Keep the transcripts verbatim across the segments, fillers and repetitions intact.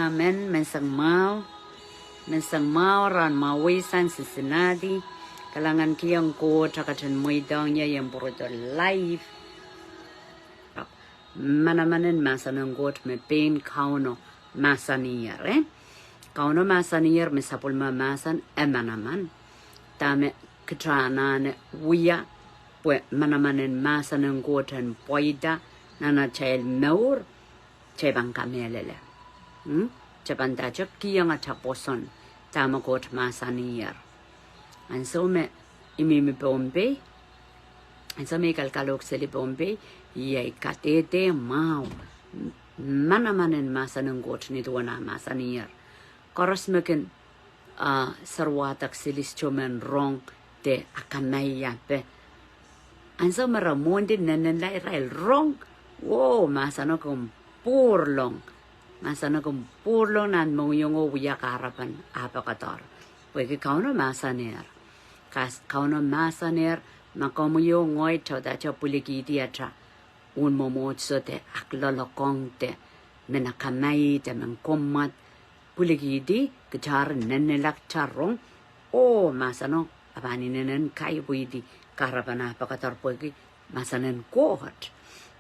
Amen. Menseng mwahu. Menseng mwahu rahn mwahu sang Cincinnati. Kalahngan kihong Koht, e ketin mweidohng ie ien pwurodo live. Manaman en mahsen en Koht me pein Kauno mahsanier, eh? Kauno mahsanier me sapwellime mahsen e manaman. Dahme kitail anahne wia, pwe manaman en mahsen en Koht en pweida nan atail mour, kitail pahn kamehlele. Hmm? Kitail pahn dahte kihong atail pwoson, dahme Koht mahsanier. Ansou me I mihmi Pohnpei, ansou me I kalkalohk seli Pohnpei, I kadehde mwahu manaman en mahsen en Koht ni duwen ah mahsanier. Koaros me kin, ah, seri wadek seli sohte men rong de akamaia pe. Ansou me re mwohndi nennenla irail rong, oh, mahseno kin pwurlong. Mahseno kin pwurlong nan mohngiong oh wia kahrepen ah pekeder. Pwehki Kauno mahsanier. Kas-, Kauno mahsanier, ma komwi oh ngehi kitail dahte pwilikihdi atail un mwomwohdiso de akloalokong de men akamai de men kommwad, pwilikihdi kitail nennenla kitail rong, oh, mahseno, a pahn inenen kaipwihdi kahrepen ah pekeder pwehki mahsen en Koht.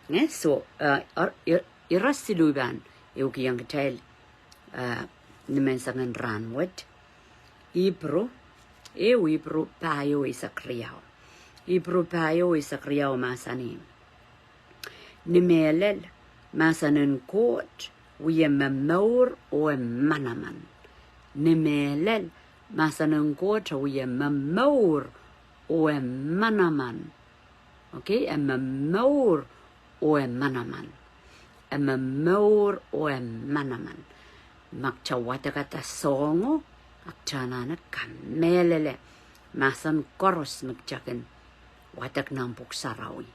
Eh, so, eh, er, er, ire siluh I pahn ehukihong kitail, eh, ni menseng en rahn wet. Ipru, ehu Ipru pahieu eisek riau. Ipru pahieu eisek riau mahsanih: Ni mehlel, mahsen en Koht wie momour oh e manaman. Ni mehlel, mahsen en Koht wie momour oh e manaman. Okay, e momour oh e manaman. E momour oh e manaman. Ma kitail wadekada soahngo, a kitail anahne kamehlele mahsen koaros me kitail kin wadek nan Pwuhk Sarawi.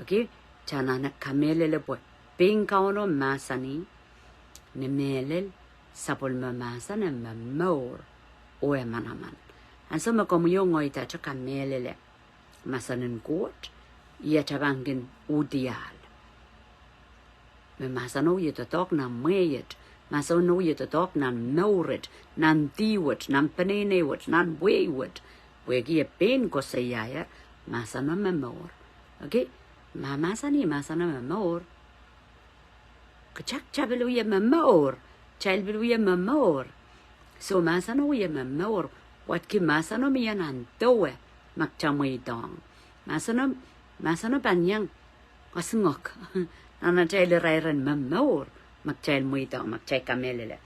Okay, kitail anahne kamehlele pwe pein Kauno mahsanih, ni mehlel, sapwellime mahsen e momour oh e manaman. Ansou me komwi oh ngehi dahte kamehlele mahsen en Koht, iet a pahn kin uhdiahl. Me mahseno wie doadoahk nan mwehi wet, mahseno wie doadoahk nan mour wet, nan dih wet, nan peneinei wet, nan wehi wet. Pwehki e pein koasoiaier mahseno momour. Okay, ma mahsanih mahseno momour, kitail, kitail pil wie momour, kitail pil wie momour. So mahseno wie momour, wadki mahseno mie nan dewe ma kitail mweidohng. Mahseno, mahseno pahn iang esingek nan atail irair en momour ma kitail mweidohng, ma kitail kamehlele.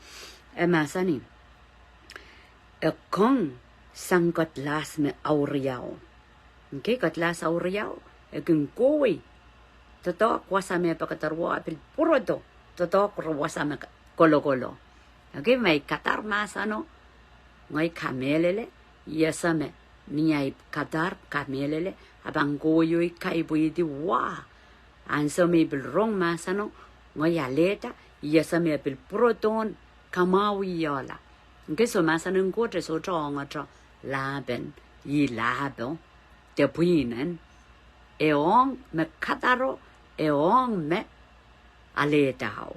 E mahsanih, e kong sang kedlahs me auriau. Okay, kedlahs auriau, e kin kohwei doadoahk wasa me e pekederwa, e pil pwurodo doadoahk re wasa me kolokolo. Okay, ma I kadar mahseno, ngehi kamehlele, I ese me ni ahi kadar kamehlele, a pahn kohwei oh kaipwihdi wa. Ansou me I pil rong mahseno, ngehi alehda, I ese me e pil pwurodohn kamwahwihala. Okay, so mahsen en Koht e sohte ongete lahpen, ih lahpo de pwihnen. E ong me kadaro, e ong me alehdao.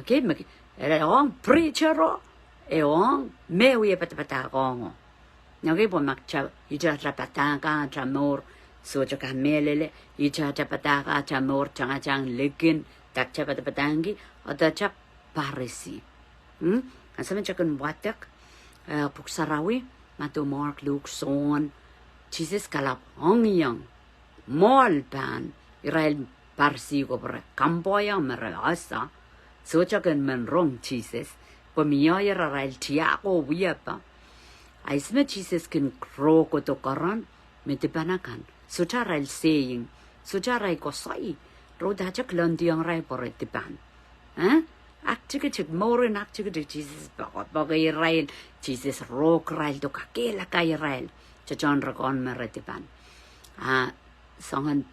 Okay, me, e ong preachero, e ong me wie padapadahk ongo. Okay, pwe ma kitail, ihte atail padahk, atail mour sohte kamehlele, ihte atail padahk, atail mour tangatang likin dah kitail padapadahngki, atail Parisi. Hmm? Ansou me kitail kin wadek, eh, Pwuhk Sarawi, Madiu, Mark, Luk, Sohn, Sises kalap ong iang mwoahl pahn irail Parisi ko pwe re kampwoiong me re ese, sohte kin men rong Sises, pwe mie arail tiahk oh wiepe. A ihs me Sises kin rong kohdo keren, me dipan akan. Sohte arail saying, sohte arail koasoi, re dahte kilangdiong irail pwe re dipan. Eh? Aktikitik, mouren aktikitik, Sises poakepoake irail, Sises rong irail, de kakehlaka irail, tohtohn re kohn me re dipan. A soangen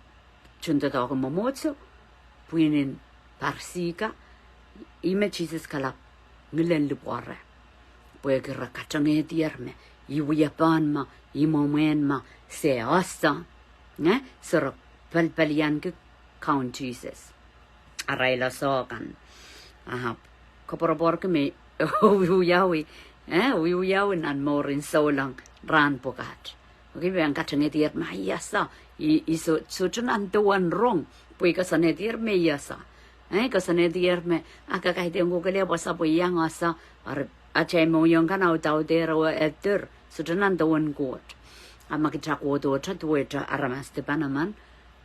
tohn doadoahk en mwomwohdiso, pwihnen Parisi ka, ih me Sises kalap ngilen lipwoare. Pwehki re katengehdier me ih wiepen me, ih mwomwen me se ese. Eh? So re pelpelianki Kaun Sises. Arail ese kan. Ahpw koapworopworki me wiawi, eh, wiawi nan mouren souleng rahn pwukat. Okay, pwe I en katengedier me I ese, I, I soh, sohte nan duwen rong, pwe I koasoanedier me I ese. Eh, koasoanedier me, ah, kakaidehn kohkohla pwe sapwe I iang ese, eri atail mohngiong kan audaudehr oh edir, sohte nan duwen Koht. Ah, ma kitail kohdohte duwehte aramas dipan emen,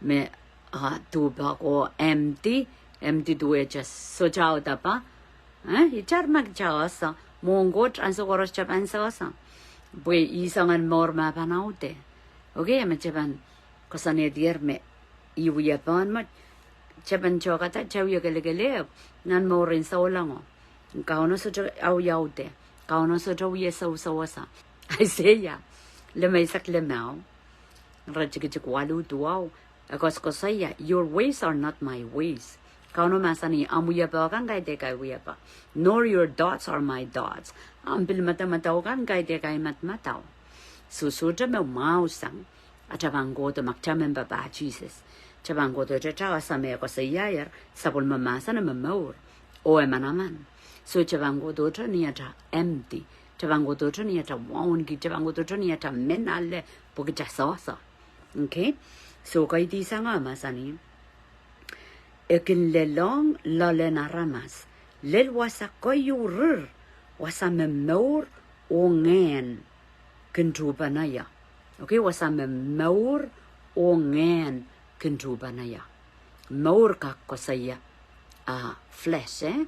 me, ah, duhpako empty, empty duwehte sohte audepe, eh, itar ma kitail ese, mwohn Koht ansou koaros kitail pahn sehse. Pwe I soangen mour me pahn aude. Okay, me kitail pahn koasoanedier me I wie pahn me, kitail pahn tokada, kitail wie kelekele, nan mouren soulengo. Kauno sohte aude, Kauno sohte wie sewese. Aiseia, limeisek limau, iretikitik waluh duwau, e koasoakoasoia, "Your ways are not my ways." Kauno mahsanih, "Ahmw wiepe kan kaidehk ahi wiepe. Nor your thoughts are my thoughts. Ahmw pil medemedewe kan kaidehk ahi medemedewe." Soh, sohte me mwahu sang atail pahn kohdo ma kitail men papah Sises. Kitail pahn kohdohte kitail ese me e koasoiaier, sapwellime mahsen me mour oh e manaman. Soh, kitail pahn kohdohte ni atail empty. Kitail pahn kohdohte ni atail wauneki, kitail pahn kohdohte ni atail men ale, pwe kitail sehse. Okay? Soh, kaidehk sang e mahsanih, "E kin lelohng loalen aramas, lel wasa keieu rir, wasa me mour oh ngehn kin tuhpene ie." Okay, wasa me mour oh ngehn kin tuhpene ie. Mour kak koasoia, ah, flesh, eh?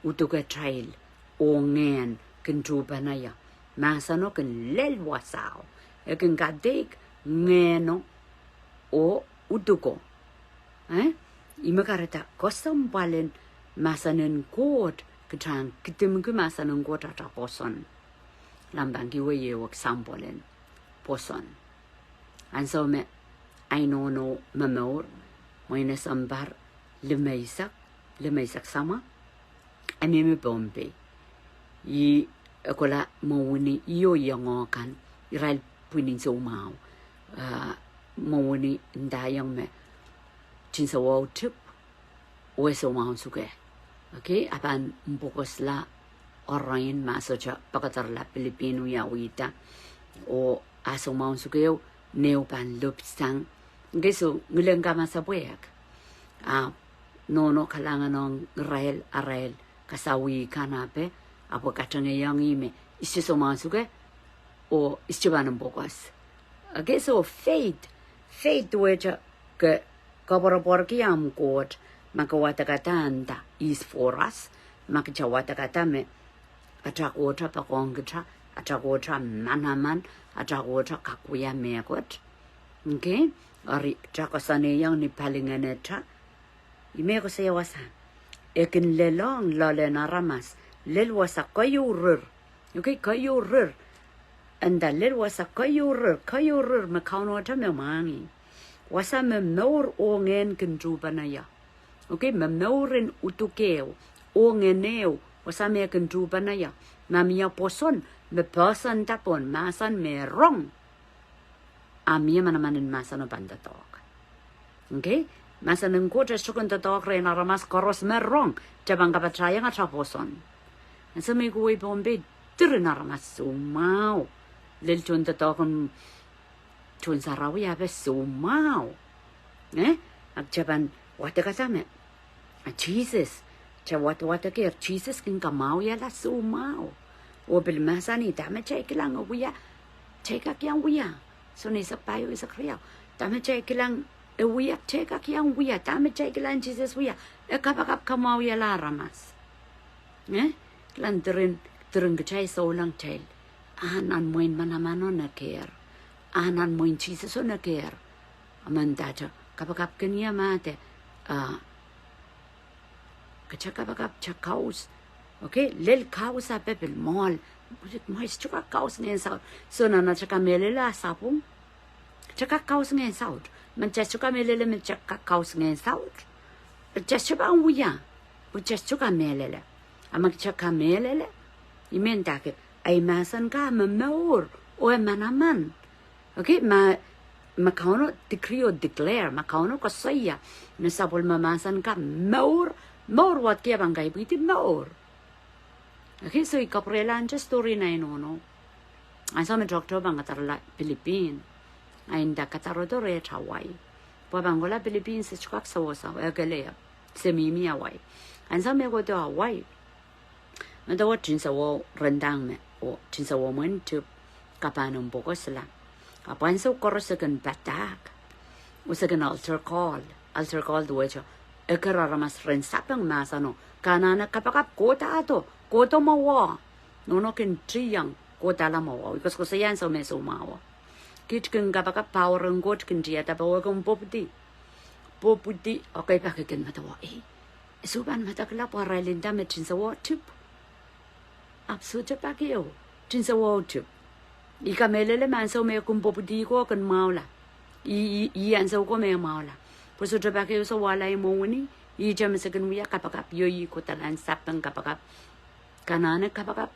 Uduke tail, oh ngehn kin tuhpene ie. Mahseno kin lel wasao. E kin kadeik ngehno oh uduko. Eh? Ih me kahrehda kesempwal en mahsen en Koht, kitail en kidimki mahsen en Koht atail pwoson. Lampanki wei ehu example en pwoson. Ansou me ahi nohno momour, mwein e sounpar limeisek, limeisek summer, e mihmi Pohnpei. Ih e kohla mwohni ih oh iangoh kan, irail pwihn en soumwahu. Ah, mwohni ndaiong me tinsawau tip, oh e soumwahu suke. Okay, e pahn mpwokosla orein ma sohte pakadarla pilipin wiawihda. Oh e soumwahu suke, oh nehu pahn lopsang. Okay, soh, ngilen kamasepwehk. Ah, nohno kalahngan ong irail, arail kasawih kan ape, ahpw e katengehiong ih me, "I sohte soumwahu suke, oh I sohte pahn mpwokos." Okay, soh, faith, faith duwehte ke koapworopworki ahmw Koht, ma ke wadekada nda, is for us, ma kitail wadekada me atail Koht poakohng kitail, atail Koht manaman, atail Koht kak wia mehkot. Okay? Eri kitail koasoanehiong ni palingenetail, ih me koasoia wasa, "E kin lelohng loalen aramas, lel wasa keieu rir." Okay, keieu rir. E nda lel wasa keieu rir, keieu rir me Kaunohte me mwahngih. Wasa me mour oh ngehn kin tuhpene ie. Okay, me mour en uduko oh ngehno, wasa me kin tuhpene ie. Ma mie pwoson, me poahsoanda pohn mahsen me rong, a mie manaman en mahseno pahn doadoahk. Okay? Mahsen en Koht e sohte kin doadoahk rehn aramas koaros me rong, kitail pahn kapatahiong atail pwoson. Ansou me I kohwei Pohnpei, diren aramas soumwahu. Lel tohn doadoahk en tohn sarawi ape soumwahu. Eh? Ahpw kitail pahn wadekada me, ah, Sises, kitail wad-, wadekehr, Sises kin kamwahwihala soumwahu. Oh pil mahsanih, dahme kitail kilang e wia, kitail kak iang wia. Sohn eisek pahieu, eisek riau. Dahme kitail kilang e wia, kitail kak iang wia. Dahme kitail kilang Sises wia, e kapakap kamwahwihala aramas. Eh? Kilang diren, diren kitail souleng kitail. Ah, nan mwein manamano nekehr. Ah, nan mwein Siseso nekehr. Emen dahte kapakap kin ie ma de, ah, kitail kapakap kitail kaus. Okay, lel kaus ape pil mwohl. Mwein sohte kak kaus ngehn saut. Soh, nan atail kamehlele ah sapwung, kitail kak kaus ngehn saut. Mwein kitail sohte kamehlele me kitail kak kaus ngehn saut, kitail sohte pahn wia, pwe kitail sohte kamehlele. A ma kitail kamehlele, I men dake, ahi mahsen ka me mour oh e manaman. Okay, ma, ma Kauno decree oh declare, ma Kauno koasoia, me sapwellime mahsen ka mour, mour, wadki e pahn kaipwidi mour. Okay, so I kapwurehla nte story nan nohno. Ansou me tohktohw pahn kadarala Pilipin, a e nda kadarodo rehtail Hawaii. Pwe pahn kohla Pilipin se sohte kak sewese, e keleia, se mihmi Hawaii. Ansou me kohdo Hawaii, medewe tinsouo rendahng me, oh tinsouo mwein tip, kapahn mpoko sila. Ahpw ansou koaros e kin padahk, oh se kin altar call, altar call duwehte, eker aramas rehn sapeng mahseno, ke anahne kapakap, kohdahdo, kohdo mwowe. Nohno kin tiong, kohdahla mwowe. I koasokoasoia ansou me soumwahu. Kiht kin kapakap, power en Koht kin tiada, pwe e kin pwopwidi. Pwopwidi, okay, pak I kin medewe, eh, e sohte pahn medekla pwe arail nda me tinsouo tip. Ahpw sohte pak ehu, tinsouo tip. I kamehlele me ansou me e kin pwopwidi ko e kin mwahula. I, i, i ansou ko me e mwahula. Pwe sohte pak ehu se wahla imwo wini, ihte me se kin wia kapakap, io, i kohdahla sapeng kapakap. Ke anahne kapakap,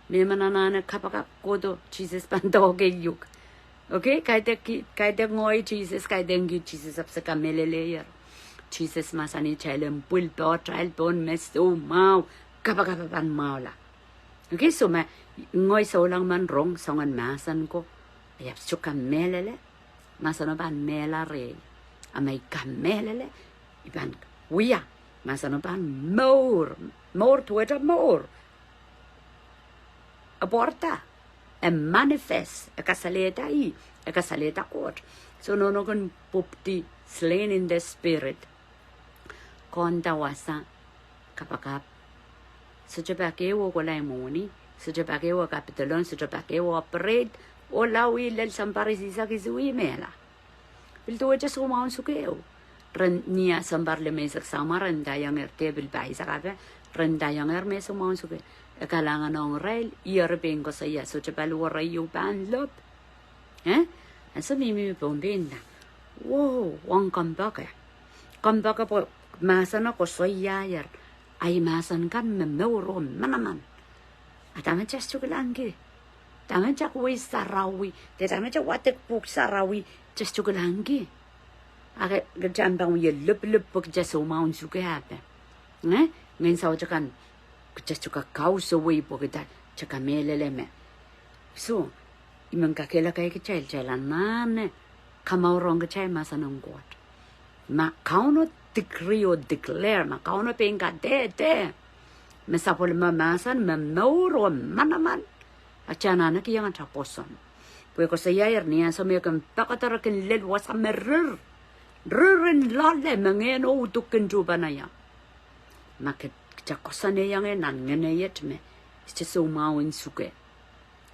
me men anahne kapakap, kohdo, Sises pahn doke iuk. Okay, kaidehn ki-, kaidehn ngehi Sises, kaidehn kiht Sises, ahpw se kamehlelehier. Sises mahsanih kitail en pwil pohtail pohn me soumwahu, kapakap e pahn mwahula. Okay, so ma ngehi souleng men rong soangen mahsen ko, I ahpw sohte kamehlele, mahseno pahn mehla rehi. A ma I kamehlele, I pahn wia, mahseno pahn mour, mour duwehte mour. E pwarada, e manifest, e kasalehda ih, e kasalehda Koht. So nohno kin pwopwidi, slain in the spirit. Konda wasa, kapakap. Sohte pak ehu kohla imwo wini, sohte pak ehu kapidolong, sohte pak ehu operate, oh lao ih lel sounpar isihsek isuh ih mehla. Pil duwehte soumwahu en suke ehu. Ren nia sounpar limeisek samwa ren ndaiong ehr, de pil pahisek ape, ren ndaiong ehr me soumwahu en suke. E kalahngan ong irail, ih eri pein koasoia, sohte paliwere ieu pahn lop. Eh? Ansou me I mihmi Pohnpei I nda, wow, ong kompoake. Kompoake pwe mahseno koasoiaier, a ih mahsen kan me mour oh manaman. A dahme kitail sohte kilangki? Dahme kitail wia sarawi, de dahme kitail wadek pwuhk sarawi, kitail sohte kilangki? A ke, kitail pahn wia lipilip pwe kitail soumwahu en suke ape? Eh? Ngehn saut akan, kitail sohte kak kausawih pwe kitail, kitail kamehlele me. So, I men kakehlaka kitail, kitail anahne kamourong kitail mahsen en Koht. Ma Kauno decree oh declare, ma Kauno pein kadehde me sapwellime mahsen me mour oh manaman, a kitail anahne kihong atail pwoson. Pwe koasoiaier ni ansou me e kin poakodo re kin lel wasa me rir, rir en loale me ngehn oh uduk kin tuhpene ie. Ma ke, kitail koasoanehiongehr nan ngeneiet me, sohte soumwahu en suke.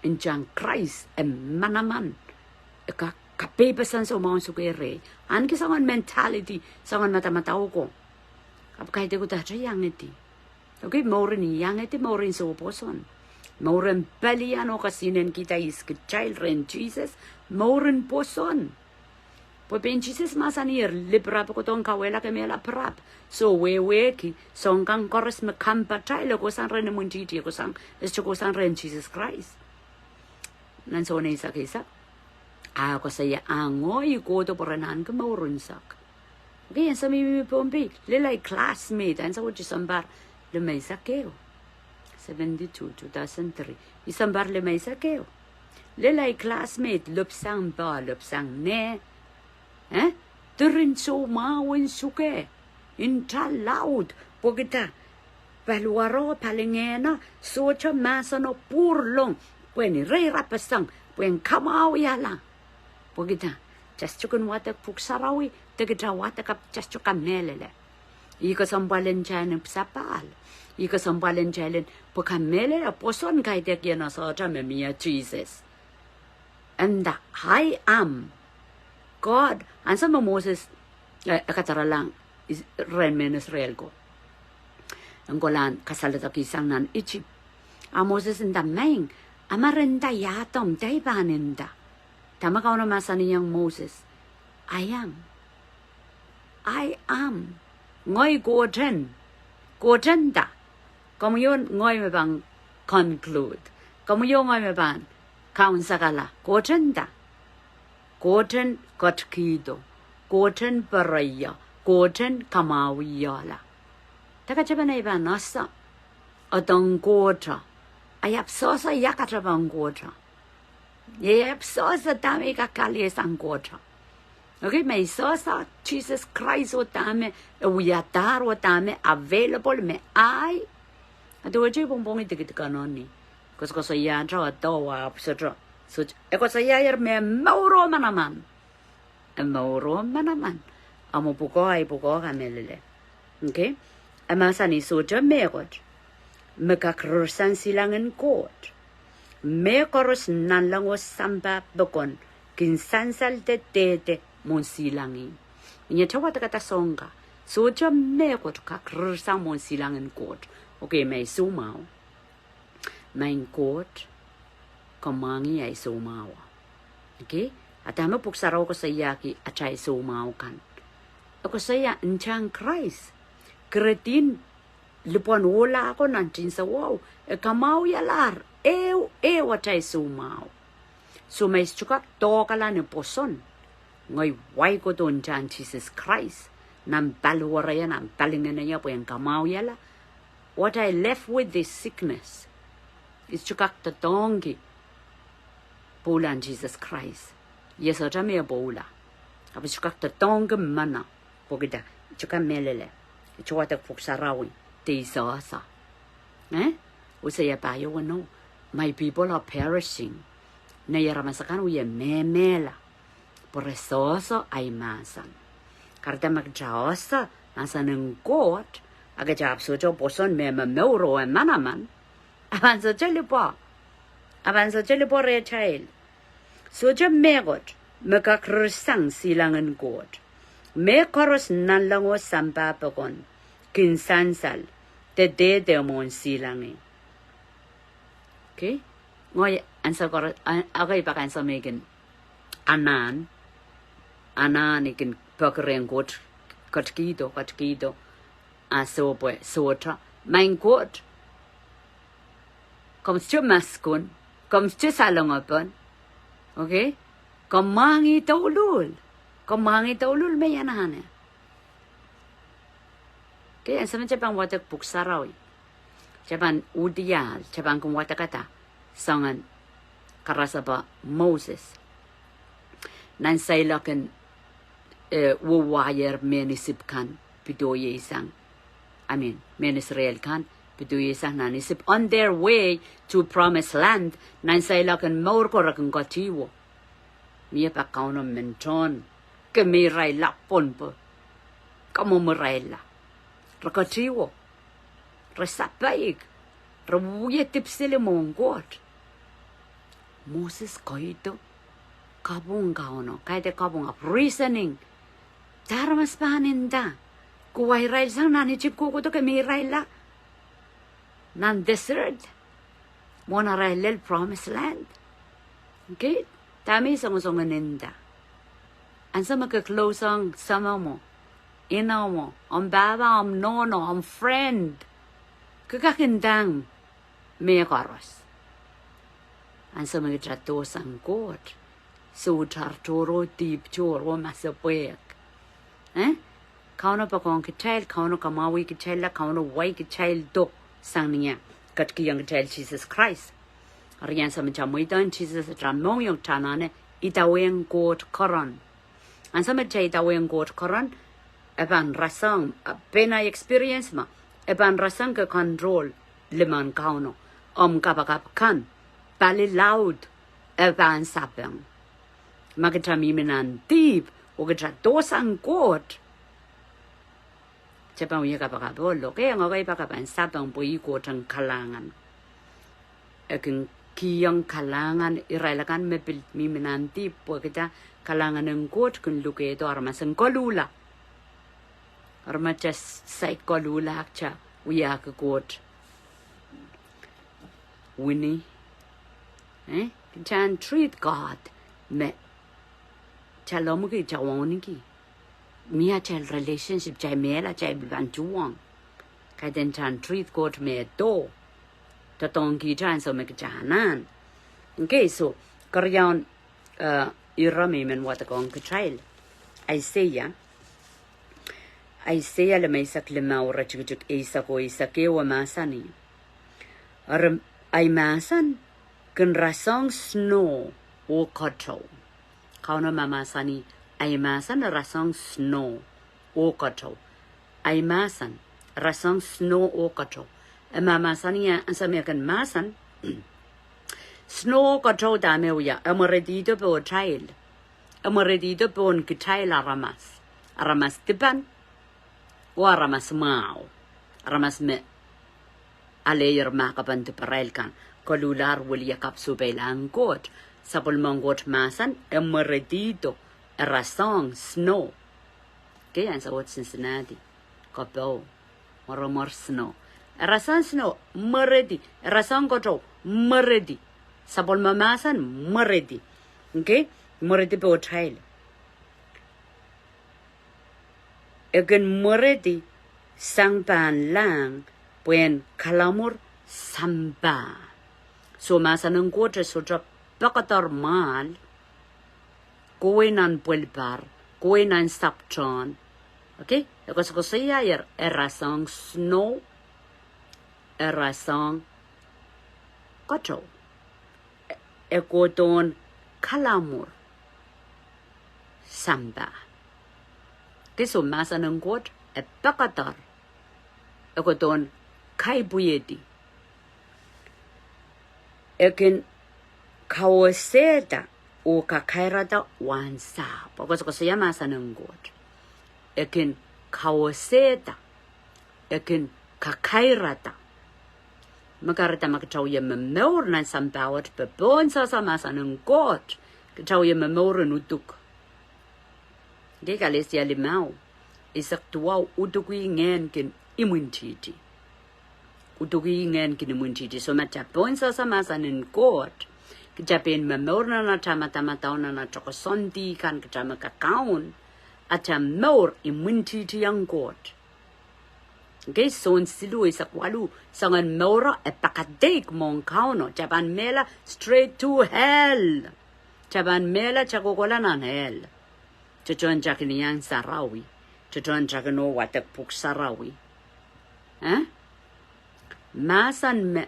Ntahn Krais e manaman, e ka, kapeipeseng soumwahu en suke rehi. Ahneki soangen mentality, soangen madamadau ko. Ahpw kaidehk udahte iangedi. Okay, mour en iangedi, mour en soupwoson. Mour en pelian oh kesihnehkihda ihs kitail rehn Sises, mour en pwoson. Pwe pein Sises mahsaniher, lipirap kohdohng kawehla ke mehla pirap. So wehwehki, soahng kan koaros me kampatail e kohsang rehn imwintihti, e kohsang, e sohte kohsang rehn Sises Krais. Nan Sohn eisek eisek, a koasoia, a ngehi kohdo pwe ren ahneki mour unsek. Okay, ansou me I mihmi Pohnpei, lel ahi classmate, ansou wet I sounpar limeisek ehu. Seventy-two, two thousand three. I sounpar limeisek ehu. Lel ahi classmate, lopwsang poh, lopwsang neh. Eh? Diren soumwahu en suke. Nta laud, pwekida paliwaro, palingehno, sohte mahseno pwuralong, pwehn irairapeseng, pwehn kamwahuiala. Pwekida, kitail sohte kin wadek pwuhk sarawi, de kitail wadek ahpw kitail sohte kamehlele. Ih kesempwal en kitail en ipwsapahl. Ih kesempwal en kitail en pwe kamehlele, pwoson kaidehk iehn sohte me mie Sises. And the I am God. Ansou me Moses, eh, e kadaralahng Is-, rehn mehn Israel ko en kolahn kasaledekihsang nan Isip. A Moses nda, maing, a ma re nda I ahdomw, dahme I pahn nda? Dahme Kauno mahsanihong Moses? I am. I am. Ngehi Kohten. Kohten da. Komwi oh ngehi me pahn conclude. Komwi oh ngehi me pahn kaunsekala. Kohten da. Kohten ketikihdo. Kohten pereio. Kohten kamwahuiala. Dahme I pahn ese? Adohng Kohto. I ahpw sohsoh ia katapan Koht. I ahpw sohsoh dahme I kak kaliesang Koht. Okay, ma I sohsoh Sises Krais oh dahme e wiadahr oh dahme available me ahi. Aduwehte I pwongpwongih dikedik kan ni koasokoasoiahte, aduwehte I ahpw sohte, sohte, e koasoiahier me mour oh manaman. E mour oh manaman. Ahmw pwukoa, ahi pwukoa, kamehlele. Okay? E mahsanih sohte mehkot me kak rirsang silangin Koht. Mehkoaros nanleng oh sampah pokon kin sansal de dehde mwohn silangih. Ni atail wadek wadek soangen ka, sohte mehkot kak rirsang mwohn silangin Koht. Okay, ma I soumwahu. Maing Koht, ke mwahngih ahi soumwahu. Okay? A dahme Pwuhk Sarawi koasoiahki atail soumwahu kan? E koasoia ntahn Krais, kiredihn lipwen ohla ko nan tinseweo, e kamwahwialahr ehu, ehu atail soumwahu. So ma I sohte kak dohkala ni pwoson, ngehi wai kohdo ntahn Sises Krais nan paliwere, nan palingehneo pwehn kamwahwiala, what I left with is sickness. I sohte kak doadoahngki pwoulahn Sises Krais. Ie sohte me e pwoula. Ahpw I sohte kak doadoahngki meno. Pwehki dah? I sohte kamehlele. I sohte wadek Pwuhk Sarawi de I sohsoh. Eh? Useia pahieu weno, my people are perishing. Nei aramas akan wie mehmehla pwe re sohsoh ahi mahsen. Kahrehda ma kitail sohsoh mahsen en Koht, a kitail ahpw sohte pwoson me momour oh manaman, a pahn sohte lipwe, a pahn sohte lipwe rehtail. Sohte mehkot me kak rirsang silangin Koht. Mehkoaros nanleng oh sampah pokon kin sansal de dehde mwohn silangih. Okay? Ngehi ansou koaros, a, okay, pak ansou me I kin anahn, anahn I kin peki rehn Koht, ketikihdo, ketikihdo, a soh pwe sohte. Maing Koht, komw sohte maskun, komw sohte salengopon. Okay? Ke mwahngih douluhl. Ke mwahngih douluhl me I anahne. Okay, ansou me kitail pahn wadek Pwuhk Sarawi, kitail pahn uhdiahl, kitail pahn kin wadekada soangen karasepe Moses. Nan seiloak en, eh, wehwehn mehn Isip kan pedoieisang. I mean, mehn Israel kan pedoieisang nan Isip. On their way to promised land, nan seiloak en mour ko re kin ketihwo. Mie pak Kauno men tohn kemehirailla pwon pwe kamwomwirailla. Re ketihwo. Re sapeik. Re wie dipwiseli mwohn Koht. Moses koido kapwung Kauno. Kaidehn kapwung ahpw reasoning. Dah aramas pahn nda? Kowairail sang nan Isip kohkohdo kemehirailla nan desert. Mwohn arail lel promised land. Okay? Dahme I songosong en nda? Ansou me ke close ong soahng mwo, inou mwo, omw pahpa, omw nohno, omw friend, ke kak ndahng mehkoaros. Ansou me kitail dohsang Koht, sohte tohrohr, dihp tohr, oh masepwehk. Eh? Kauno poakohng kitail, Kauno kamwahwih kitailla, Kauno wai kitaildo sang ni ah ketikihong kitail Sises Krais. Eri ansou me kitail mweidohng Sises, kitail mohngiong, kitail anahne idawehn Koht koaros. Ansou me kitail idawehn Koht koaros, e pahn rasehng, a, pein ahi experience me, e pahn rasehng ke control limen Kauno. Omw kapakap kan, pali laud, e pahn sapeng. Ma kitail mihmi nan dihp, oh kitail dohsang Koht, kitail pahn wie kapakap, oh Lord, ke ngehi kak pahn sapeng pwe I Koht en kalahngan. E kin kihong kalahngan irail akan me pil mihmi nan dihp, pwehki dah? Kalahngan en Koht kin lukehdo aramas en koluhla. Eri ma kitail saik koluhla, kitail wiahki Koht wini. Eh? Kitail en treat God me kitail lomwiki, kitail wauneki. Mie atail relationship, kitail mehla, kitail pahn tuhwong. Kaidehn kitail en treat Koht me e doh, doadoahngki kitail ansou me kitail anahn. Okay, so, keriaun, eh, ire me I men wadekohng kitail, Aiseia. Aiseia limeisek limau, iretikitik eisek oh eisek ehu, e mahsanih: Eri Ahi mahsen kin rasehng snow oh kotou. Kauno mahmahsanih, ahi mahsen rasehng snow oh kotou. Ahi mahsen rasehng snow oh kotou. E mahmahsanih ansou me e kin mahsen, snow oh kotou dahme wia, e mweredihdo pohtail. E mweredihdo pohn kitail aramas. Aramas dipan, oh aramas mwahu. Aramas me aleier mahkpen diparail kan, koluhlahr wiliakapw sohpeilahn Koht. Sapwellimen Koht mahsen, e mweredihdo, e rasehng snow. Kei ansou wet Cincinnati, Kopo, mweremwer snow. E rasehng snow, mweredi, e rasehng kotou, mweredi. Sapwellime mahsen, mweredi. Kei, mweredi pohtail. E kin mweredi sang pahn lahng pwehn kalamwur sampah. So mahsen en Koht e sohte poakodohr mwahl, kohwei nan pwelipar, kohwei nan sapwtehn. Okay? E koasokoasoiaier, e rasehng snow, e rasehng kotou. E kohdohn kalamwur sampah. Kei so mahsen en Koht e poakodohr, e kohdohn kaipwihedi. E kin kawosehda oh kakairada wahn sahpw. E koasokoasoia mahsen en Koht. E kin kawosehda, e kin kakairada. Me kahrehda ma kitail wie momour nan sampah wet pohn sohsa mahsen en Koht, kitail wie momour en uduk. Kei Kalesia limau, eisek duwau, uduki ngehn kin imwintihti. Uduki ngehn kin imwintihti. So ma kitail pohn sohsa mahsen en Koht, kitail pein momour nan atail madamadau, nan atail koasoandi kan, kitail me kakaun, atail mour imwintihtihong Koht. Kei Sohn siluh eisek waluh, soangen mouro e pakadeik mwohn Kauno, kitail pahn mehla straight to hell. Kitail pahn mehla, kitail kohkohla nan hell. Tohtohn kitail kin iang sarawi. Tohtohn kitail kin oh wadek pwuhk sarawi. Eh? Mahsen me,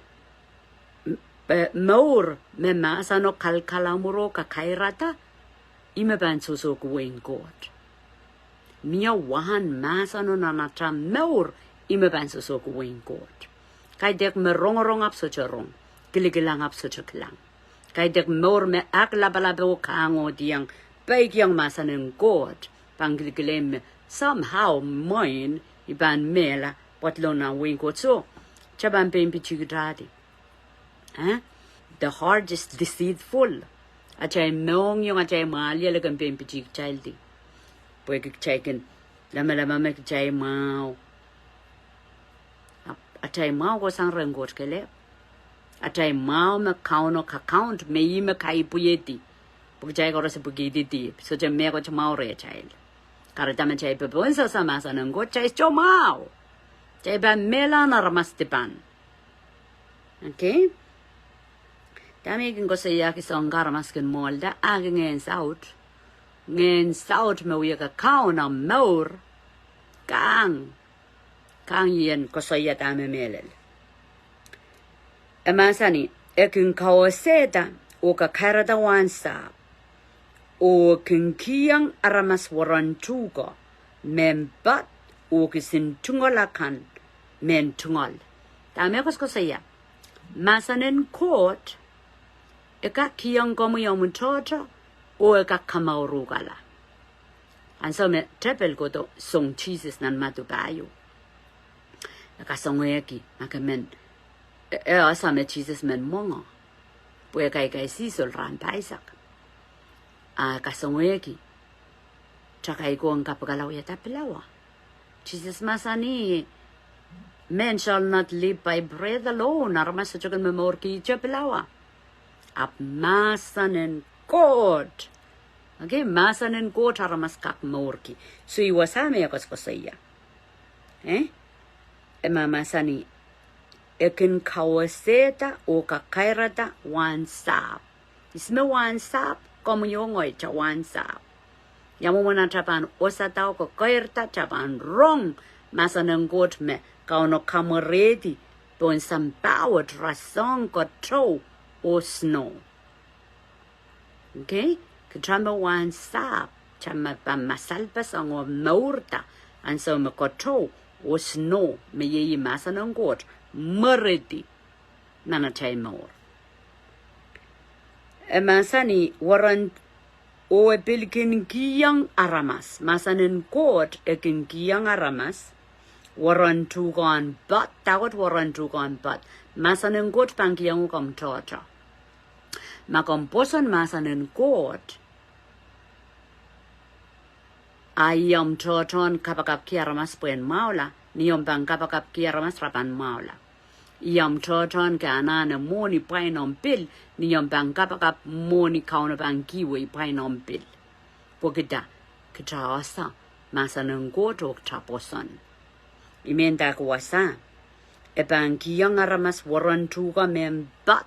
eh, mour me mahseno kalkalamwur oh kakairada, ih me pahn sohsohki wehin Koht. Mie wahn mahseno nan atail mour, ih me pahn sohsohki wehin Koht. Kaidehk me rongorong ahpw sohte rong, kilikilang ahpw sohte kilang. Kaidehk mour me aklapalap oh kangohdiong, peikiong mahsen en Koht, pahn kilikilang me somehow mwein I pahn mehla, pwoat lou nan wehin Koht. So, kitail pahn pein pitihkitahdi. Eh? The heart is deceitful. Atail mohngiong, atail mwahliel e kin pein pitihkitaildi. Pwehki kitail kin lamalam me kitail mwahu. Ahpw atail mwahu kohsang rehn Koht kelehpw. Atail mwahu me Kauno kakaun, me ih me kaipwihedi. Pwe kitail koaros pwekihdi dihp, sohte mehkot mwahu rehtail. Kahrehda ma kitail pohn sohsa mahsen en Koht, kitail sohte mwahu. Kitail pahn mehla nan aramas dipan. Okay? Dahme I kin koasoiahki soangen aramas kin mwohlda, ahki ngehn saut. Ngehn saut me wia kakaun omw mour. Kang. Kang I en koasoia dahme mehlel. E mahsanih, e kin kawosehda oh kakairada wahn sahpw, oh kin kihong aramas weren tuhke mehn poad, oh kisin tungoal akan mehn tungoal. Dahme e koasokoasoia? Mahsen en Koht e kak kihong komwi omw tohto, oh e kak kamourukala. Ansou me tepel kohdo song Sises nan Madiu pahieu, e kasongehki, ma ke men, e, e ese me Sises men mwenge, pwe e kaikai sisol rahn pahisek. A e kasongehki, takai ko en kapikala wiahda pilawa. Sises mahsanih, "Man shall not live by bread alone." Aramas sohte kin momourki ihte pilawa. Ahpw mahsen en Koht. Okay, mahsen en Koht aramas kak mourki. So ih wasa me e koasokoasoia. Eh? E mahmahsanih, e kin kawosehda oh kakairada wahn sahpw. Ihs me wahn sahpw? Komwi oh ngehi, kitail wahn sahpw. Ia mwomwen atail pahn wosada oh kakairada, kitail pahn rong mahsen en Koht me Kauno kamwerehdi, pohn sampah wet rasehng kotou oh snow. Okay? Kitail me wahn sahpw, kitail me pahn masalpeseng oh mourda ansou me kotou oh snow, me iei mahsen en Koht, mweredi nan atail mour. E mahsanih, weren, oh e pil kin kihong aramas. Mahsen en Koht e kin kihong aramas. Weren tuhkehn poad, dahkot weren tuhkehn poad. Mahsen en Koht pahn kihong komw tohto. Ma komw pwoson mahsen en Koht, a ih omw tohtohn kapakapki aramas pwehn mwahula, ni omw pahn kapakapki aramas re pahn mwahula. Ih omw tohtohn ke anahne mwohni pwain omw pil, ni omw pahn kapakap mwohni Kauno pahn kihwei pwain omw pil. Pwehki dah? Kitail ese mahsen en Koht oh kitail pwoson. I men dah ke wasa? E pahn kihong aramas weren tuhke mehn poad.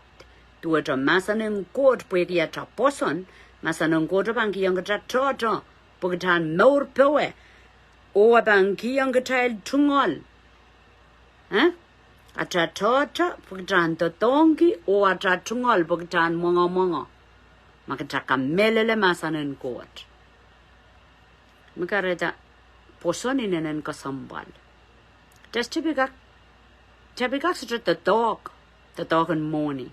Duwehte mahsen en Koht, pwehki atail pwoson, mahsen en Koht pahn kihong kitail tohto, pwe kitail en mour powe. Oh e pahn kihong kitail tungoal. Eh? Atail tohto pwe kitail en doadoahngki, oh atail tungoal pwe kitail en mwengomwengo. Ma kitail kamehlele mahsen en Koht. Me kahrehda pwoson inenen kesempwal. Kitail sohte pil kak, kitail pil kak sohte doadoahk, doadoahk en mwohni.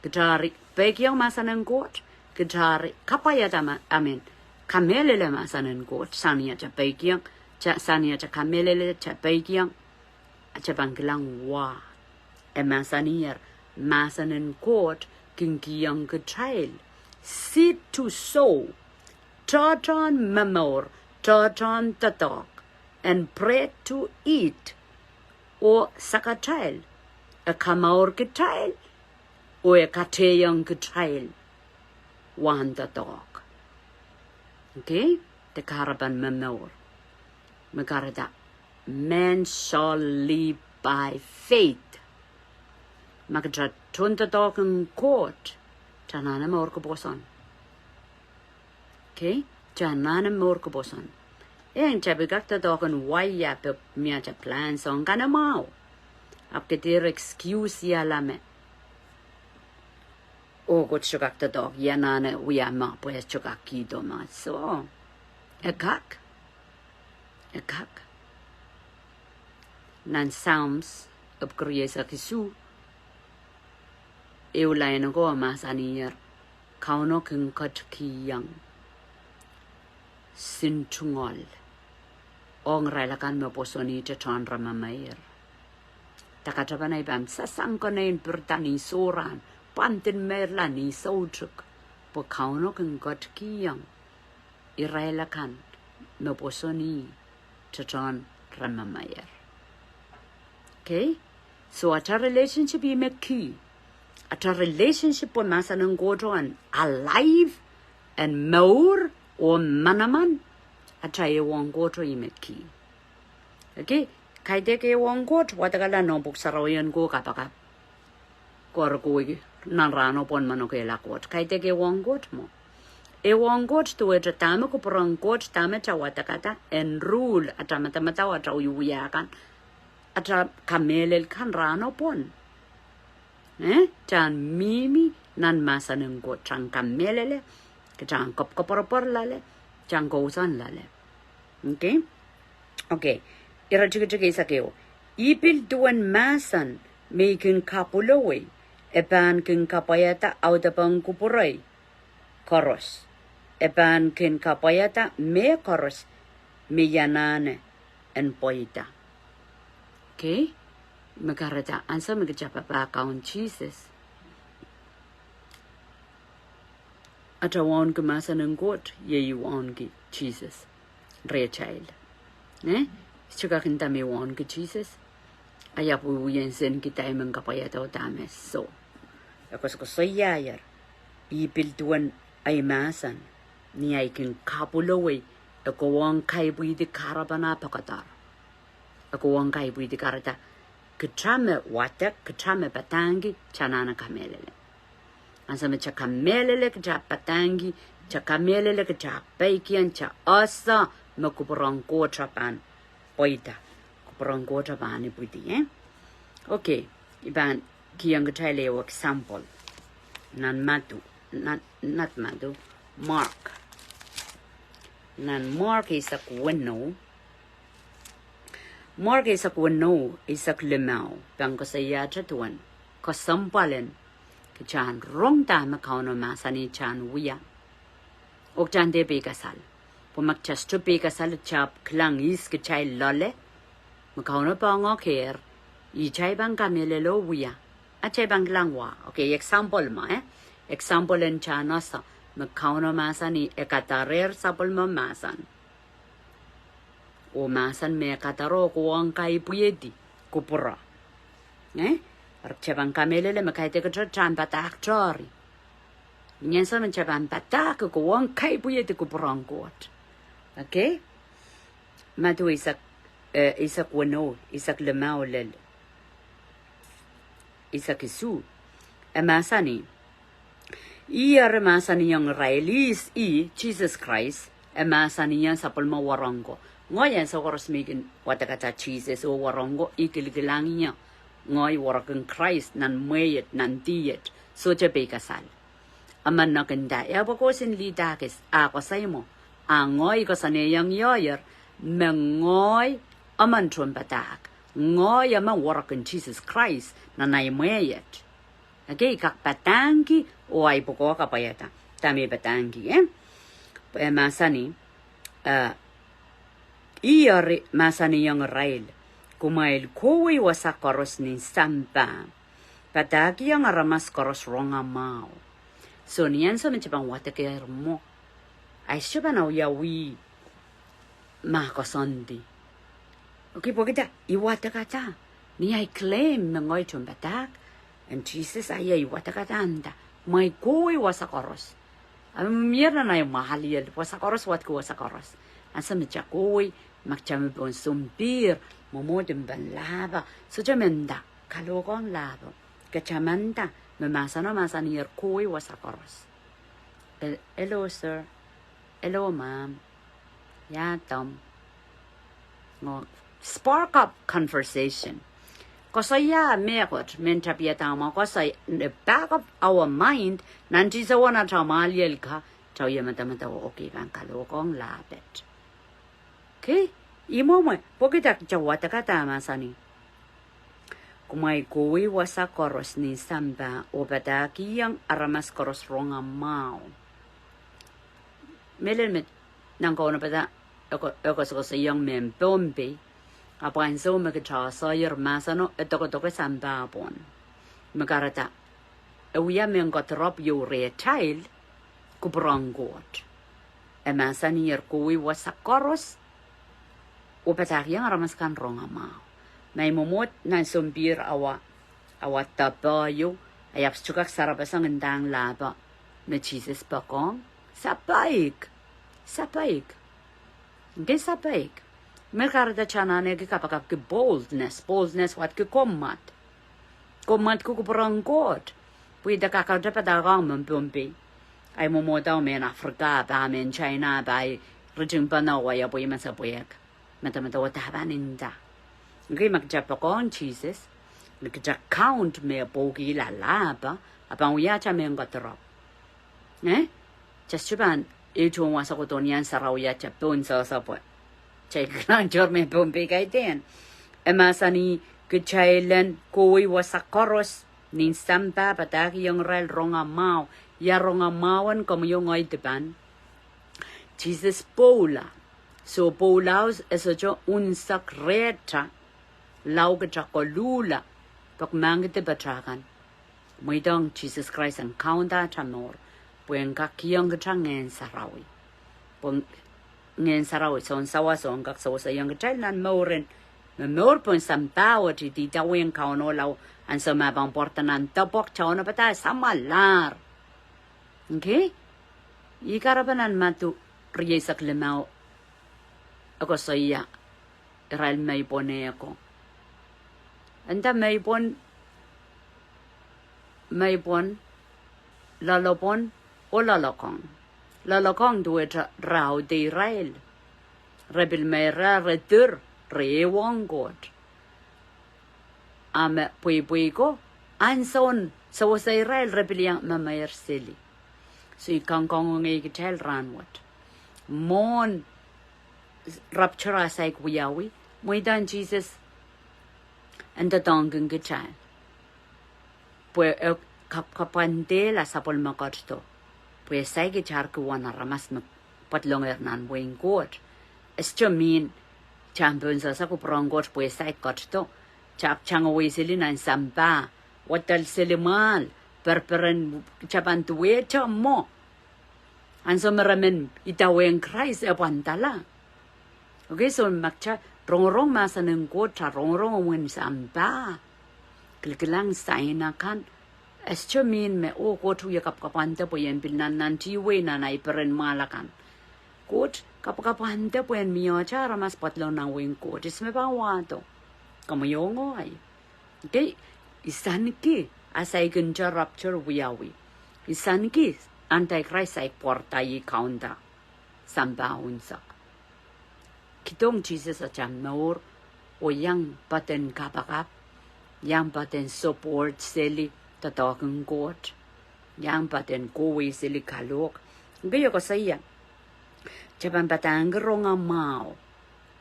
Kitail eri peikiong mahsen en Koht, kitail eri kapwaiada ma-, I mean, kamehlele mahsen en Koht, sang ni atail peikiong, ta-, sang ni atail kamehlele, atail peikiong, atail pahn kilang wa. E mahsanier, mahsen en Koht kin kihong kitail seed to sow, tohtohn momour, tohtohn doadoahk, and bread to eat, oh sakatail, e kamour kitail, oh e kateiong kitail wahn doadoahk. Okay? De kahrepen momour. Me kahrehda, man shall live by faith. Ma kitail tohn doadoahk en Koht, kitail anahne mour kopwuson. Okay? Kitail anahne mour kopwuson. Eng, kitail pil kak doadoahk en wai, ahpw mie atail plans soangen mwahu. Ahpw kitail excuse-ihala me, oh, Koht sohte kak doadoahk, I anahne wia mwo pwe e sohte kak kihdo mwo. So, e kak. E kak. Nan Psalms epwiki rieisek isuh, ehu lain oko mahsanier, Kauno kin ketikihong sin tungoal ong irail akan me pwosonih tohtohn rememeir. Dah katapan ei pahn sasang konehng pirida ni sohrahn, pwandin meirla ni soutuk, pwe Kauno kin ketikihong irail akan me pwosonih tohtohn rememeir. Okay? So atail relationship ih me key. Atail relationship pwe mahsen en Koht en alive, en mour, oh manaman, atail ehuong Koht ih me key. Okay? Kaidehk ehuong Koht, wadekala noumw pwuhk sarawi en ko kapakap. Koaros nan rahno pwon mwohn okehla Koht. Kaidehk ehuong Koht mwo. Ehuong Koht duwehte dahme kupwuren Koht, dahme kitail wadekada, en rule, atail madamadau, atail wiewia kan, atail kamehlele kan rahno pwon. Eh? Kitail en mihmi nan mahsen en Koht, kitail en kamehlele, kitail en koapworopwor loale, kitail en kousoan loale. Okay? Okay. Ire tikitik eisek ehu. Ih pil duwen mahsen me I kin kapwulowei, e pahn kin kapwaiada audepen kupwurei koaros. E pahn kin kapwaiada mehkoaros me I anahne en pweida. Okay? Me kahrehda ansou me kitail papah Kaun Sises, atail wauneki mahsen en Koht, iei wauneki Sises rehtail. Eh? Sohte kak nda me wauneki Sises, a ia pwe wiewienki dahme I men kapwaiada oh dahme soh. E koasokoasoiaier, ih pil duwen ei mahsen, ni ei kin kapwulowei, e kohwong kaipwidi kahrepen ah poakoadoar. E kohwong kaipwidi kahrehda, kitail me wadek, kitail me padahngki, kitail anahne kamehlele. Ansou me kitail kamehlele, kitail padahngki, kitail kamehlele, kitail peikiong, kitail ese me kupwuren Koht pahn pweida. Kupwuren Koht pahn ipwidi, eh? Okay, I pahn kihong kitail ehu example. Nan Madiu, nan, not Madiu, Mark. Nan Mark eisek weneu. Mark eisek weneu, eisek limau, pahn koasoiahte duwen kesempwal en kitail en rong dahme Kauno mahsanih kitail en wia. Oh kitail en dehr peikasal. Pwe ma kitail sohte peikasal, kitail kilang ihs kitail loale. Me Kauno pohngokehr, ihte I pahn kamehlele oh wia. Atail pahn kilang wa. Okay, example mwo, eh? Example en kitail en ese me Kauno mahsanih e kadarehr sapwellime mahsen. Oh mahsen me e kadaroh kohwong kaipwihedi kupwuro. Eh? Eri kitail pahn kamehlele me kaidehk kitail en padahk teri. Ni ansou me kitail pahn padahk, e kohwong kaipwihedi kupwuren Koht. Okay? Madiu eisek, eh, eisek weneu, eisek limau lel eisek isuh. E mahsanih, ih eri mahsanihong irail, ih, ih, Jesus Christ, e mahsanihong sapwellime wahnpoaron ko. Ngehi ansou koaros me I kin wadekada Jesus oh wahnpoaron ko, I kilikilang ie. Ngehi wahnpoaron Christ nan mwehi et, nan dih et, sohte peikasal. Emen me kin nda, e pwe kohsin lidakis, a koasoi mwo, a ngehi koasoanehong ioier, me ngehi emen tohnpadahk, ngehi emen wahnpoaron Jesus Christ nan ahi mwehi et. Okay, I kak padahngki, oh ahi pwukoa kapwaiada dahme I padahngki, eh? E mahsanih, eh, ih eri mahsanihong irail, kumwail kohwei wasa koaros nin sampah, padahkihong aramas koaros rongamwahu. So ni ansou me kitail pahn wadekehr mwo, ahi sohte pahn awiawih ma koasoandi. Okay, pwehki dah, I wadekada. Ni ahi claim me ngehi tohnpadahk en Jesus, ahi, I wadekada nda, kumwail kohwei wasa koaros. A mie nan ahi mwahliel, wasa koaros, wadki wasa koaros. Ansou me kitail kohwei, ma kitail me pohn sompihr, mwomwohdiso pahn lahpo, sohte me nda, kalohkohng lahpo. Kitail me nda, me mahseno mahsaniher kohwei wasa koaros. Hel-, hello, sir. Hello, ma'am. Ia, dam. Ngo, spark up conversation. Koasoia mehkot, mehn tapiada mwo koasoi, in the back of our mind, nan tisowen atail mwahliel ka, kitail wie medemedewe, okay, I pahn kalohkohng lahpet. Okay? Ih mwomwe, pwehki dah kitail wadekada mahsanih, kumwail kohwei wasa koaros nin sampah, oh padahkihong aramas koaros rongamwahu. Mehlel me nan kaunopada e ko-, e koasokoasoiong mehn Pohnpei, ahpw ansou me kitail saier mahseno, e dokedoke sampah pwon. Me kahrehda, e wia mehn koadirop ieu rehtail, kupwuren Koht. E mahsaniher kohwei wasa koaros, oh padahkihong aramas kan rongamwahu. Ma I mwomwohd nan sompihr awa, awa dahpo ieu, I ahpw sohte kak sarapeseng ndahng lahpo me Jesus poakohng. Sapaik. Sapaik. Nge sapaik. Me kahrehda kitail anahne ki kapakapki boldness. Boldness wadki komwad. Komwadki kupwuren Koht. Pwe I de kakete padahkihong mehn Pohnpei. Ahi mwomwohdo mehn Africa, pa mehn China, pa ahi ritingpene, wa ia pwe I men sapwehk. Medemedewe dahme I pahn nda. Nge ma kitail poakohng Jesus, ma kitail count me pwouki lahpo, a pahn wia atail mehn koadirop. Eh? Kitail sohte pahn, e tohn wasa kohdo ni ansou sarawi atail pohn sasapwe. Kitail kilang tohr mehn Pohnpei kaidehn. E mahsanih kitail en kohwei wasa koaros nin sampah, padahkihong irail rongamwahu. Ia rongamwahu en komwi oh ngehi dipan? Jesus pwoula. So pwoula e sohte unsek rehtail, lao kitail koluhla, pwe mahkpen kitail pahn kak mweidohng Jesus Christ en kaunda atail mour, pwe en kak kihong kitail Ngehn Sarawi. Pwe Ngehn Sarawi, Sounsawas, en kak seweseiong kitail nan mour en, me mour pohn sampah wet, I dihda wehn Kauno lao ansou me e pahn pwarada nan depwek, kitail kaunopada samwalahr. Okay? Ih kahrepen nan Madiu rieisek limau, e koasoia irail meipwonehko. Nda meipwon, meipwon, loalopwon, oh loalokong. Loalokong duwehte re audeirail. Re pil meirah, re dir, re ehuong Koht. a me pweipwei ko, ansoun sewese irail re pil iang memeir seli. So I kangoange kitail rahnwet, mwohn rapture a saik wiawi, mweidohng Sises en doadoahngkin kitail pwe e kapwakapwandehla sapwellime ketido, pwe e saik itar kiwahn aramas me pwadlongehr nan wehin Koht. E sohte mihn tampohn sehse kupwuren Koht pwe e saik ketido, taptang wei seli nan sampah, wadel seli mwahl, perperen, kitail pahn duwehte mwo. Ansou me re men idawehn Krais e pwandala. Okay, so ma kitail rongorong mahsen en Koht, kitail rongorong omwen sampah, kilkilang sain akan, e sohte mihn me, oh, Koht wie kapwakapwandehte pwe I en pil nannantihwei nan ahi peren mwahl akan. Koht kapwakapwandehte pwe en mihmihte aramas pwadlong nan wehin Koht. Ihs me pahn wahdo? Komwi oh ngehi. Okay, I sanki, a saikinte rapture wiawi, I sanki Antichrist saik pwarada, I kaunda sampah unsek. Kidohng Sises atail mour, oh iang poaden kapakap, iang poaden support seli doadoahk en Koht, iang poaden kohwei seli kalohk. Okay, e koasoia, kitail pahn padahngki rongamwahu.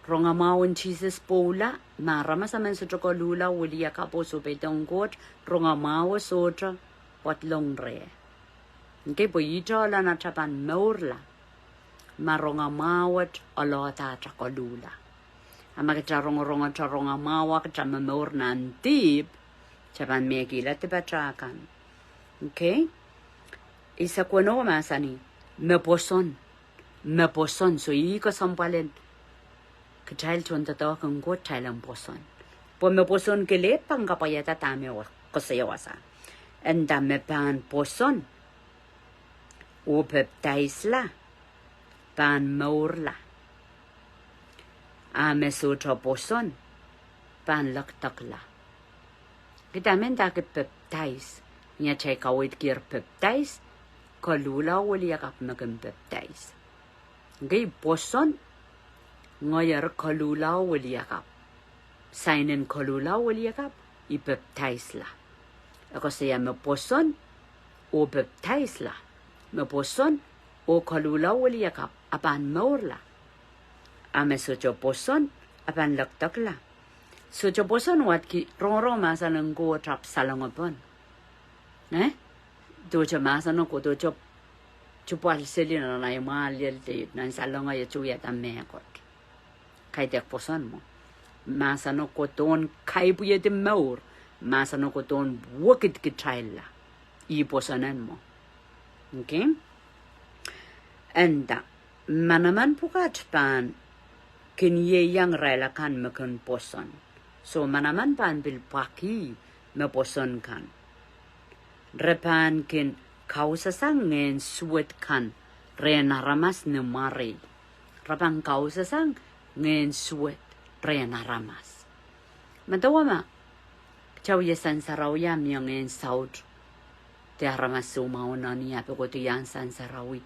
Rongamwahu en Sises pwoula, ma aramas emen sohte koluhla wiliakapw oh sohpeidohng Koht, rongamwahu sohte pwadlong reh. Okay, pwe ihte ohlahn atail pahn mourla ma rongamwahu wet oalohda atail koluhla. A ma kitail rongorongete rongamwahu, kitail momour nan dihp, kitail pahn mehkihla dipatail kan. Okay, I sehse kouno mahsanih, me pwoson, me pwoson. So ih kesempwal en kitail tohndoadoahk en Koht, kitail en pwoson. Pwe me pwoson kelehpw pahn kapwaiada dahme e koasoia wasa. E nda me pahn pwoson oh pepdaisla pahn mourla. A me sohte pwoson pahn lekdekla. Kitail men ndahki pepdais, ni atail kaweidkier pepdais, koluhla oh wiliakapw me kin pepdais. Okay, pwoson, ngehi eri koluhla oh wiliakapw. Sainen koluhla oh wiliakapw, I pepdaisla. E koasoia me pwoson oh pepdaisla, me pwoson oh koluhla oh wiliakapw, a pahn mourla. A me sohte pwoson, a pahn lekdekla. Sohte pwoson wadki rongorong mahsen en Koht ahpw salongepon. Eh? Dohte mahseno ko, dohte tupwal seli nan ahi mwahl lel de nan salongo e tuwiada mehkot. Kaidehk pwoson mwo. Mahseno ko dohn kaipwiedi mour, mahseno ko dohn wekidkitailla. Ih pwoson en mwo. Okay? E nda, manaman pwukat pahn kin ieiang irail akan me kin pwoson. So manaman pahn pil pwakih me pwoson kan. Re pahn kin kausasang ngehn suwed kan rehn aramas ni mwarei. Re pahn kausasang ngehn suwed rehn aramas. Medewe ma kitail wie sansarawia mie ngehn saut, de aramas soumwahu nan ih, a pil kohdo iang sansarawi.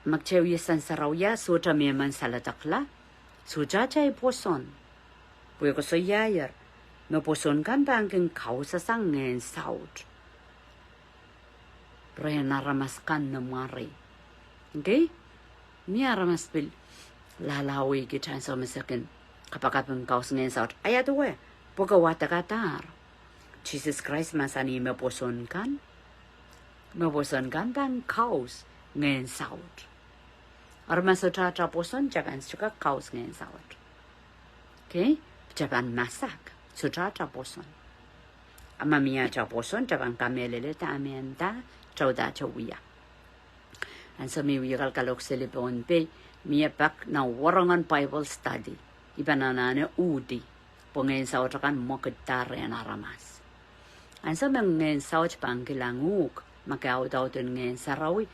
Ma kitail wie sansarawia, sohte mehmen saledekla, sohte atail pwoson. Pwe koasoiaier me pwoson kan pahn kin kausasang ngehn saut rehn aramas kan ni mwarei. Okay? Mie aramas pil lahlahwei kitail ansou me se kin kapakap en kaus ngehn saut. Ia duwe? Pwe ke wadekadahr. Sises Krais mahsanih me pwoson kan, me pwoson kan pahn kaus ngehn saut. Aramas sohte atail pwoson, kitail pahn sohte kak kaus ngehn saut. Okay? Kitail pahn masak, sohte atail pwoson. A ma mie atail pwoson, kitail pahn kamehlele dahme e nda, kitail udahte wia. Ansou me I wie kalkalohk seli Pohnpei, mie pak nan wahnpoaron Bible study, I pahn anahne uhdi pwe ngehn saut akan mwekidda rehn aramas. Ansou me ngehn saut pahn kilang uhk, ma ke audaudin Ngehn Sarawi,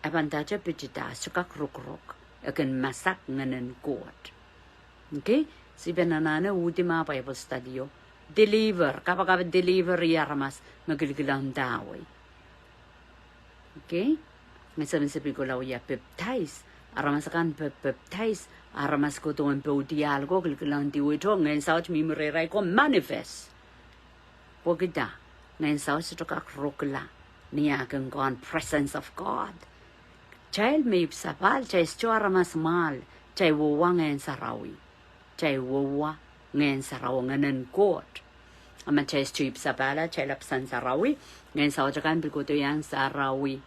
e pahn ndahte pitida, sohte kak rukruk, e kin masak Ngehn en Koht. Okay? So I pahn anahne uhdi ma Bible study o, deliver, kapakap deliver ih aramas me kilkilang dahwei. Okay? Ansou me se pil kohla wia pepdais, aramas akan pep-, pepdais, aramas kohdo en poudiahl ko kilkilang dihwei, oh ngehn saut mihmi rehrail ko, manifest. Pwekida, Ngehn Saut sohte kak rukila ni eh kin kohn presence of God. Kitail me ipwsapahl, kitail sohte aramas mwahl, kitail wehwe Ngehn Sarawi. Kitail wehwe Ngehn Sarawi, Ngehnen Koht. A ma kitail sohte ipwsapahl, kitail ahpw sang sarawi, Ngehn Saut akan pil kohdo iang sarawi.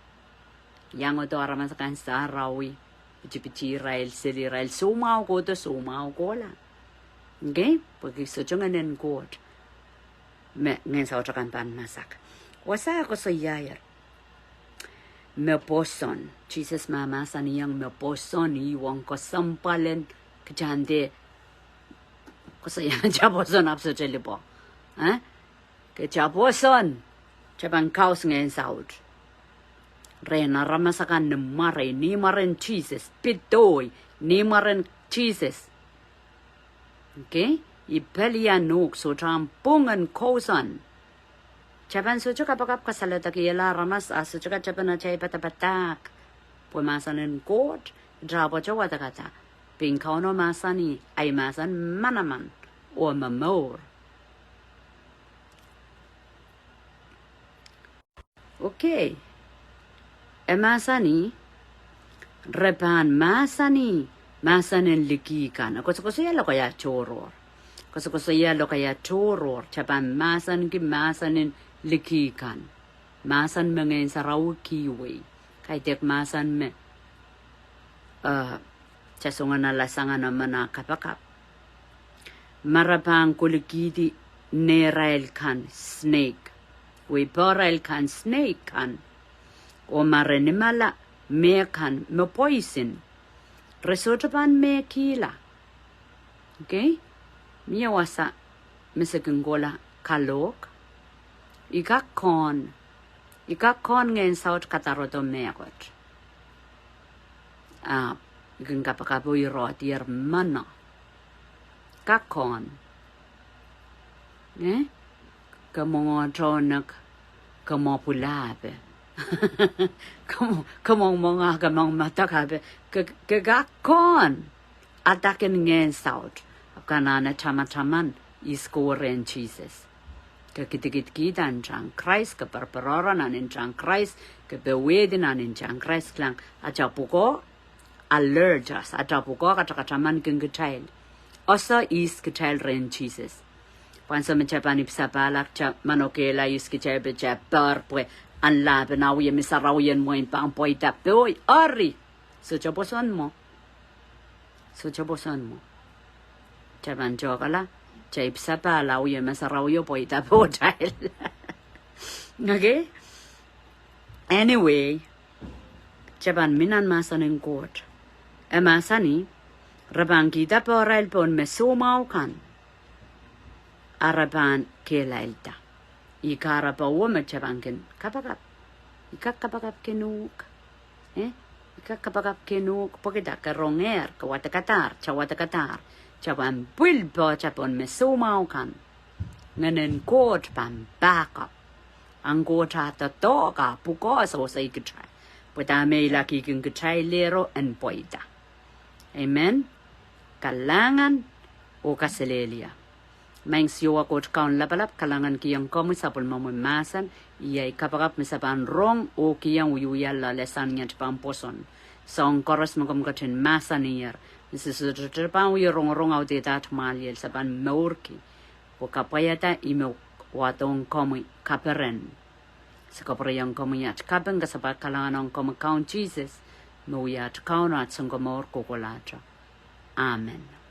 Iang kohdo aramas akan sarawi. Pitipiti irail, seli irail, soumwahu kohdo, soumwahu kohla. Okay? Pwehki sohte Ngehnen Koht me Ngehn Saut akan pahn masak. Wasa koasoiahier me pwoson. Sises mahmahsanihong me pwoson, ih ong kesempwal en kitail en dehr koasoia me kitail pwoson ahpw sohte lipwo. Eh? Kitail pwoson, kitail pahn kaus Ngehn Saut. Rehn aramas akan ni mware, ni mwaren Sises, pidoi, ni mwaren Sises. Okay? I pelian uhk, sohte ahmw pwung en kousoan. Kitail pahn sohte kapakap kasalehdakihala aramas, a sohte kitail pahn atail padapadahk. Pwe mahsen en Koht, I tapwete wadekada. Pein Kauno mahsanih, ahi mahsen manaman, oh momour. Okay. E mahsanih, re pahn mahsanih, mahsen en liki kan. E koasokoasoia lokaia tohrohr. Koasokoasoia lokaia tohrohr. Kitail pahn mahsanki mahsen en liki kan. Mahsen me Ngehn Sarawi kihwei. Kaidehk mahsen me, eh, kitail soangen alasang emen ah kapakap. Ma re pahn kolekihdi nehrail kan snake. Wei pohrail kan snake kan. Oh ma re nimala meh kan me poison. Re sohte pahn mehkihla. Okay? Mie wasa me se kin kohla kalohk. I kak kohn. I kak kohn Ngehn Saut kadarodo mehkot. Ah, I kin kapakapo irehdier meno. Kak kohn. Eh? Ke mwenge tohnek, ke mwopwulahpe. Ke mw-, ke mwenge mwenge, ke mwenge madakape. Ke, ke kak kohn. Adakin Ngehn Saut. Ahpw ke anahne tamataman, ihs kowe rehn Sises. Ke kidikidkihda ntahn Krais, ke perperoaro nan ntahn Krais, ke powehdi nan ntahn Krais kilang. Atail pwukoa alert us, atail pwukoa katakatamankin kitail. Ese ihs kitail rehn Sises. Pwe ansou me kitail pahn ipwsapahlahte, manokehla ihs kitail pwe kitail pohr pwe anahne pahn wia me sarawi en mwein pahn pweida pohi, eri. Sohte pwoson mwo. Sohte pwoson mwo. Kitail pahn tohkala, kitail ipwsapahl, wia me sarawio pweida pohtail. Okay? Anyway, kitail pahn mi nan mahsen en Koht. E mahsanih, re pahn kihda pohrail pohn me soumwahu kan. A re pahn kehlailda. Ih kahrepe wo me kitail pahn kin kapakap. I kak kapakapkin uhk. Eh? I kak kapakapkin uhk, pwehki dah, ke rongehr, ke wadekadahr, kitail wadekadahr. Kitail pahn pwil pohtail pohn me soumwahu kan. Ngehnen Koht pahn back up. Ahn Koht ah doadoahk, ah pwukoa sewese kitail. Pwe dahme e lakihkin kitail lero en pweida. Amen. Kalahngan oh kaselehlie. Maing Siohwa Koht Kaun lapalap, kalahngankihong komwi sapwellimomwi mahsen, iei kapakap me se pahn rong oh kihong wiewia loalesang ni atail pahn pwoson. Soahng koaros me komw ketin mahsaniher, me se sohte pahn wie rongorong audehda atail mwahliel, se pahn mourki. Pwe kapwaiada ihme wahdohng komwi kaperen. Se kapwurehiong komwi atail kaping, kasapahl kalahngan ong komwi Kaun Sises, me wia atail Kaun, atail Sounkomour kohkohlahte. Amen.